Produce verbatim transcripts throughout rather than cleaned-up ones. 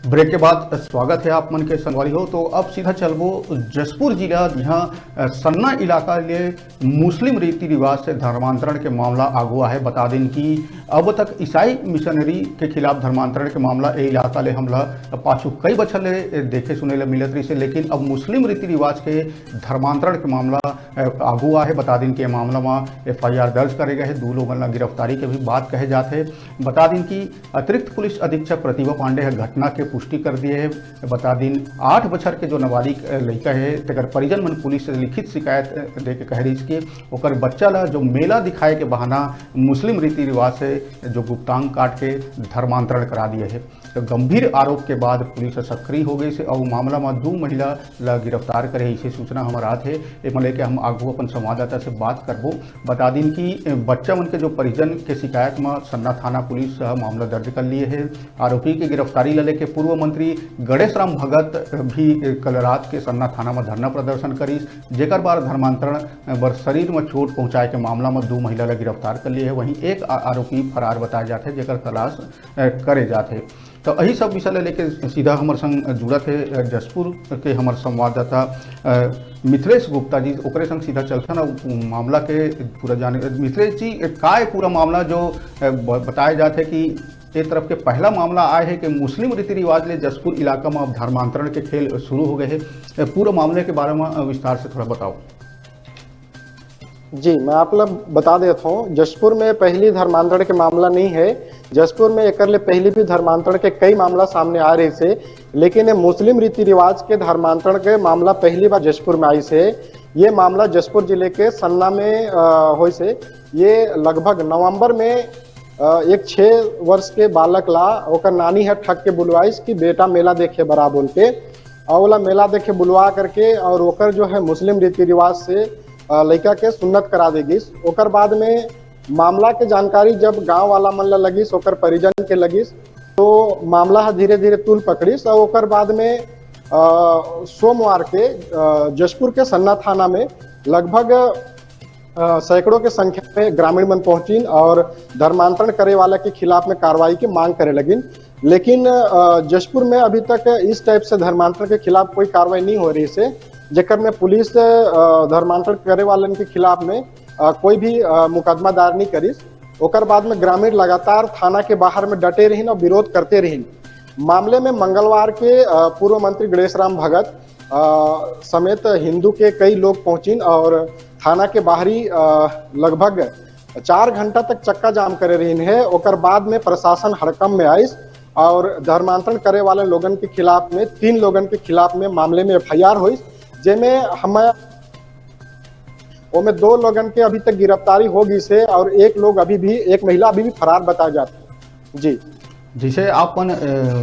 Break के बाद स्वागत है आप मन के संगवारी हो। तो अब सीधा चलबो जशपुर जिला, जहां सन्ना इलाका ले मुस्लिम रीति रिवाज से धर्मांतरण के मामला आगू आहे। बता दिन कि अब तक ईसाई मिशनरी के खिलाफ धर्मांतरण के मामला ए इलाका ले हमला पाछू कई बछर ले देखे सुने ले मिलत रहिसे, लेकिन अब मुस्लिम रीति रिवाज के धर्मांतरण के मामला आगू आहे। बता दिन के मामला में एफआईआर दर्ज करे गए हे, दू लोगन ला गिरफ्तारी के भी बात कहे जात हे। बता दिन कि अतिरिक्त पुलिस अधीक्षक प्रतिभा पांडे ह घटना के पुष्टि कर दिए हे। बता दिन, आठ बछर के जो नाबालिग लइका हे, तेकर परिजन मन पुलिस से लिखित शिकायत देके कहे रहिस कि ओकर बच्चा ला जो मेला दिखाए के बहाना मुस्लिम रीति रिवाज से जो गुप्तांग काट के धर्मांतरण करा दिए हे। तो गंभीर आरोप के बाद पुलिस सक्रिय हो गई से अउ मामला में दो महिला ला गिरफ्तार करे, इसे सूचना हमार आत हे। एमा लेके हम आगू अपन संवाददाता से बात करबो। बता दिन कि बच्चा मन के जो परिजन के शिकायत में सन्ना थाना पुलिस ह मामला दर्ज कर लिए हे। आरोपी के गिरफ्तारी ला लेके पूर्व मंत्री गणेश राम भगत भी कल रात के सन्ना थाना में धरना प्रदर्शन करिस, जेकर बाद धर्मांतरण बर शरीर में चोट पहुंचाए के मामला में दो महिला ला गिरफ्तार कर लिए हे। वहीं एक आ-, आरोपी फरार बताए जात हे, जेकर तलाश अ, करे जात हे। तो यही सब विषय ले लेके सीधा हमर संग जुड़त हे, अ, जशपुर के हमर संवाददाता, अ, मिथिलेश गुप्ता जी, ओकरे संग सीधा चलथन अउ मामला के पूरा जाने। मिथिलेश जी, का ए पूरा मामला जो, अ, ब-, बताए जात हे कि ए तरफ के पहला मामला आए हे कि मुस्लिम रीति रिवाज ले जशपुर इलाका में अब धर्मांतरण के खेल शुरू हो गए हे। अ, पूरा मामले के बारे में, अ, विस्तार से थोड़ा बताओ। जी, मैं आप ला बता देता हूँ, जशपुर में पहली धर्मांतरण के मामला नहीं है। जशपुर में एकर ले पहली भी धर्मांतरण के कई मामला सामने आ रहिसे, लेकिन ये मुस्लिम रीति रिवाज के धर्मांतरण के मामला पहली बार जशपुर में आइस हे। ये मामला जशपुर जिले के सन्ना में, अ, होइस हे। ये लगभग नवंबर में, अ, एक छः वर्ष के बालक ला ओकर नानी ह ठग के बुलवाइस कि बेटा मेला देखे बर आ बोल के, अउ ओला मेला देखे बुलवा करके और ओकर जो है मुस्लिम रीति रिवाज से, अ, लइका के सुन्नत करा दे गिस। ओकर बाद में मामला के जानकारी जब गांव वाला मन ला लगिस, ओकर परिजन के लगिस, तो मामला ह धीरे-धीरे तूल पकड़िस और ओकर बाद में, अ, सोमवार के, अ, जशपुर के सन्ना थाना में लगभग, अ, सैकड़ों के संख्या में ग्रामीण मन पहुंचिन और धर्मांतरण करे वाला के खिलाफ में कार्रवाई के मांग करे लगिन। लेकिन, अ, जशपुर में अभी तक इस टाइप से धर्मांतरण के खिलाफ कोई कार्रवाई नहीं हो रहिसे, जेकर में पुलिस, अ, धर्मांतरण करे वालन के खिलाफ में, अ, कोई भी, अ, मुकदमा दायर नहीं करिस। ओकर बाद में ग्रामीण लगातार थाना के बाहर में डटे रहिन और विरोध करते रहिन। मामले में मंगलवार के, अ, पूर्व मंत्री गणेश राम भगत, अ, समेत हिंदू के कई लोग पहुंचिन और थाना के बाहरी, अ, लगभग चार घंटा तक चक्का जाम करे रहिन हे। ओकर बाद में प्रशासन हड़कंप में आइस और धर्मांतरण करे वाले लोगन के खिलाफ में, तीन लोगन के खिलाफ में मामले में एफआईआर होइस, जेमे हम, ओमे दो लोगन के अभी तक गिरफ्तारी हो गई से और एक लोग अभी भी, एक महिला अभी भी फरार बताया जाता है। जी। जैसे आप मन, अ,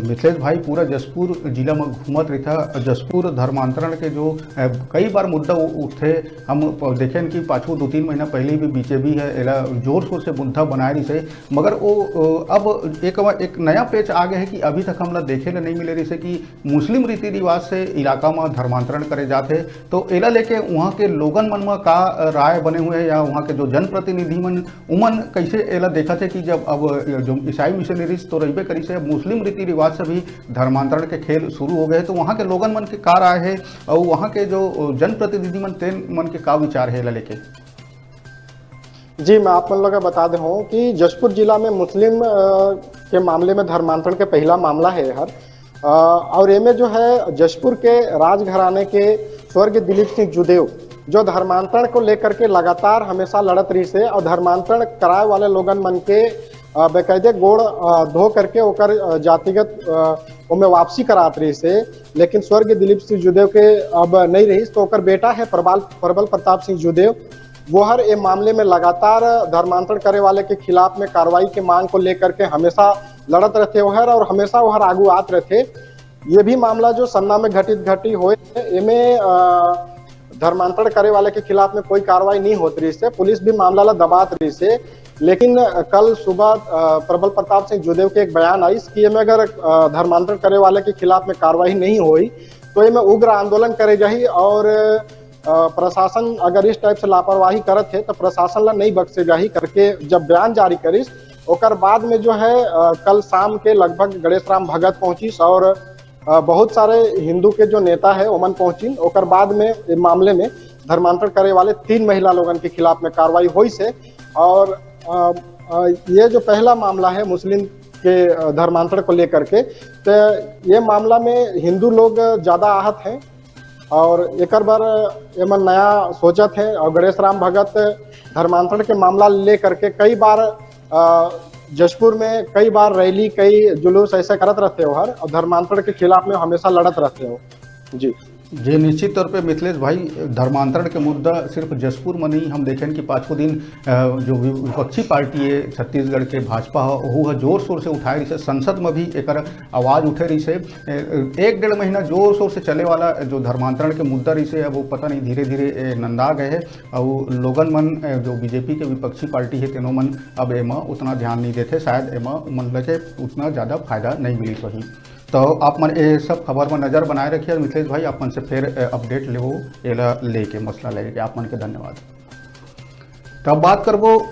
मिथिलेश भाई, पूरा जशपुर जिला में घूमत रहिथा, जशपुर धर्मांतरण के जो, अ, कई बार मुद्दा उ-, उठथे, हम प-, देखेन कि पाछू दो तीन महीना पहले भी बीजेपी है एला जोर शोर से मुद्दा बनाए रहिसे, मगर वो, अ, अब एक, एक नया पेच आ गया है कि अभी तक हमला देखे ले नहीं मिले रहिसे कि मुस्लिम रीति रिवाज से इलाका में धर्मांतरण करे जात हे। तो एला लेके वहाँ के लोगन मन में का राय बने हुए हैं या वहाँ के जो जनप्रतिनिधि मन, उमन कैसे एला देखत हे कि जब अब जो ईसाई मिशनरीज तो रहिबे करिस हे, अब मुस्लिम रीति रिवाज से भी धर्मांतरण के खेल शुरू हो गए, तो वहाँ के लोगन मन के का राय है और वहाँ के जो जनप्रतिनिधि मन, तेन मन के का विचार है एला लेके? जी, मैं आप मन लोग बता दे हूँ कि जशपुर जिला में मुस्लिम, अ, के मामले में धर्मांतरण के पहला मामला है हर, अ, और एमे जो है जशपुर के राजघराने के स्वर्गीय दिलीप सिंह जुदेव जो धर्मांतरण को लेकर के लगातार हमेशा लड़त रहिसे और धर्मांतरण कराए वाले लोगन मन के, अ, बेकायदे गोड़, अ, धो करके ओकर, अ, जातिगत, अ, ओमे वापसी करात रहिसे, लेकिन स्वर्गीय दिलीप सिंह जुदेव के अब नहीं रहिस, तो ओकर बेटा है प्रबल, प्रबल प्रताप सिंह जुदेव, वो हर ए मामले में लगातार धर्मांतरण करे वाले के खिलाफ में कार्रवाई के मांग को लेकर के हमेशा लड़त रहते ओहर और हमेशा ओहर आगू आत रहते। ये भी मामला जो सन्ना में घटित घटी होए, एमे, अ, धर्मांतरण करे वाले के खिलाफ में कोई कार्रवाई नहीं होत रहिसे, पुलिस भी मामला ला दबात रहिसे। लेकिन कल सुबह, अ, प्रबल प्रताप सिंह जुदेव के एक बयान आइस कि एमे अगर, अ, धर्मांतरण करे वाले के खिलाफ में कार्रवाई नहीं होई, तो एमे उग्र आंदोलन करे जाही और, अ, प्रशासन अगर इस टाइप से लापरवाही करत हे, तो प्रशासन ला नहीं बख्शे जाही करके जब बयान जारी करिस, ओकर बाद में जो है, अ, कल शाम के लगभग गणेश राम भगत पहुंचिस और, अ, बहुत सारे हिंदू के जो नेता है, ओमन पहुंचिन। ओकर बाद में ये मामले में धर्मांतरण करे वाले तीन महिला लोगन के खिलाफ में कार्रवाई होइस हे। और, अ, अ, ये जो पहला मामला है मुस्लिम के, अ, धर्मांतरण को लेकर के, तो ये मामला में हिंदू लोग ज़्यादा आहत हैं और एकर बर एमन नया सोचत हैं। और गणेश राम भगत धर्मांतरण के मामला लेकर के कई बार, अ, जशपुर में कई बार रैली, कई जुलूस ऐसे करत रहते हो हर, और धर्मांतरण के खिलाफ में हमेशा लड़त रहते हो। जी। जी, निश्चित तौर पे मिथिलेश भाई, धर्मांतरण के मुद्दा सिर्फ जशपुर में नहीं, हम देखेन कि पाछू दिन, अ, जो वि-, विपक्षी पार्टी है छत्तीसगढ़ के भाजपा ह, ओहू ह जोर शोर से उठाए रहिसे, संसद में भी एकर आवाज उठे रहिसे। ए, एक डेढ़ महीना जोर शोर से चले वाला जो धर्मांतरण के मुद्दा रहिसे, अब वो पता नहीं धीरे धीरे, ए, नंदा गए है। और लोगन मन, ए, जो बीजेपी के विपक्षी पार्टी है, तेनो मन अब एमा उतना ध्यान नहीं देते, शायद एमा मन लगे उतना ज़्यादा फायदा नहीं मिलिस होही। तो आप मन ए सब खबर में नज़र बनाए रखिए। मिथिलेश भाई, आप मन से फिर, ए, अपडेट लेवो, एला लेके, मसला लेके। आप मन के धन्यवाद। तो अब बात करबो